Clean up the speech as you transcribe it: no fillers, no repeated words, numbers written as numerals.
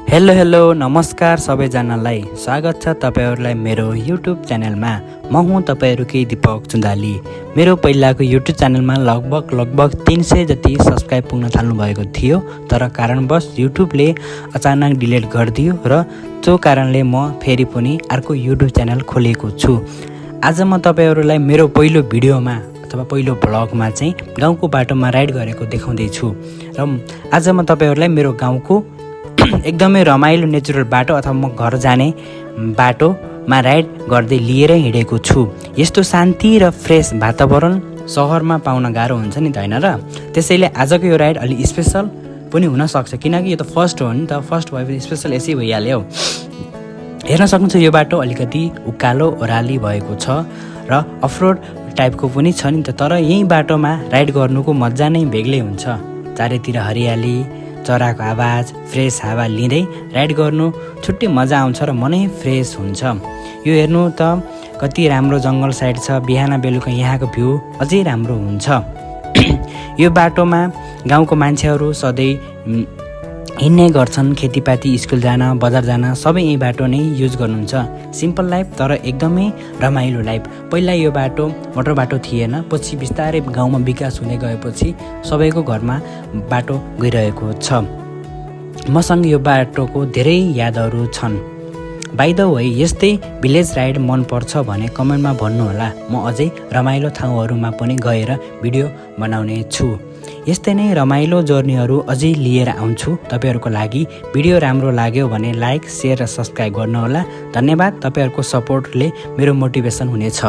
Hello नमस्कार सबैजनालाई स्वागत छ तपाईहरुलाई मेरो युट्युब च्यानलमा। म हुँ तपाईहरुकै दीपक चुन्दाली। मेरो पहिलाको युट्युब च्यानलमा लगभग 300 जति सब्स्क्राइब पुग्न थाल्नु भएको थियो, तर कारणवश युट्युबले अचानक डिलिट गरिदियो र त्यो कारणले म फेरि पनि अर्को युट्युब च्यानल खोलेको छु। आज म तपाईहरुलाई मेरो पहिलो भिडियोमा अथवा पहिलो भ्लगमा चाहिँ गाउँको बाटोमा राइड गरेको देखाउँदै छु र आज म तपाईहरुलाई मेरो गाउँको एकदमै रमाइलो नेचुरल बाटो अथवा म घर जाने बाटोमा राइड गर्दै लिएर हिँडेको छु। यस्तो शान्ति र फ्रेश वातावरण सहरमा पाउन गाह्रो हुन्छ नि त, हैन र? त्यसैले आजको यो राइड अलि स्पेशल पनि हुन सक्छ, किनकि यो त फर्स्ट हो नि त। फर्स्ट भएपछि स्पेशल यसै भइहाल्यो। हेर्न सक्नुहुन्छ यो बाटो अलिकति उकालो ओह्राली भएको छ र अफरोड टाइपको पनि छ नि त, तर यही बाटोमा राइड गर्नुको मजा नै बेग्लै हुन्छ। चारैतिर हरियाली, चराको आवाज, फ्रेस हावा लिँदै राइड गर्नु छुट्टै मजा आउँछ र मनै फ्रेस हुन्छ। यो हेर्नु त कति राम्रो जङ्गल साइड छ। बिहान बेलुका यहाँको भ्यू अझै राम्रो हुन्छ। यो बाटोमा गाउँको मान्छेहरू सधैँ हिँड्ने गर्छन्। खेतीपाती, स्कुल जान, बजार जान सबै यही बाटो नै युज गर्नुहुन्छ। सिम्पल लाइफ तर एकदमै रमाइलो लाइफ। पहिला यो बाटो मोटर बाटो थिएन, पछि बिस्तारै गाउँमा विकास हुँदै गएपछि सबैको घरमा बाटो गइरहेको छ। मसँग यो बाटोको धेरै यादहरू छन्। बाइ द वे, यस्तै भिलेज राइड मन पर्छ भने कमेन्टमा भन्नुहोला। म अझै रमाइलो ठाउँहरूमा पनि गएर भिडियो बनाउने छु। यस्तै नै रमाइलो जर्नीहरू अझै लिएर आउँछु तपाईहरुको लागि। भिडियो राम्रो लाग्यो भने लाइक, शेयर र सब्स्क्राइब गर्नुहोला। धन्यवाद। तपाईहरुको सपोर्टले मेरो मोटिभेसन हुनेछ।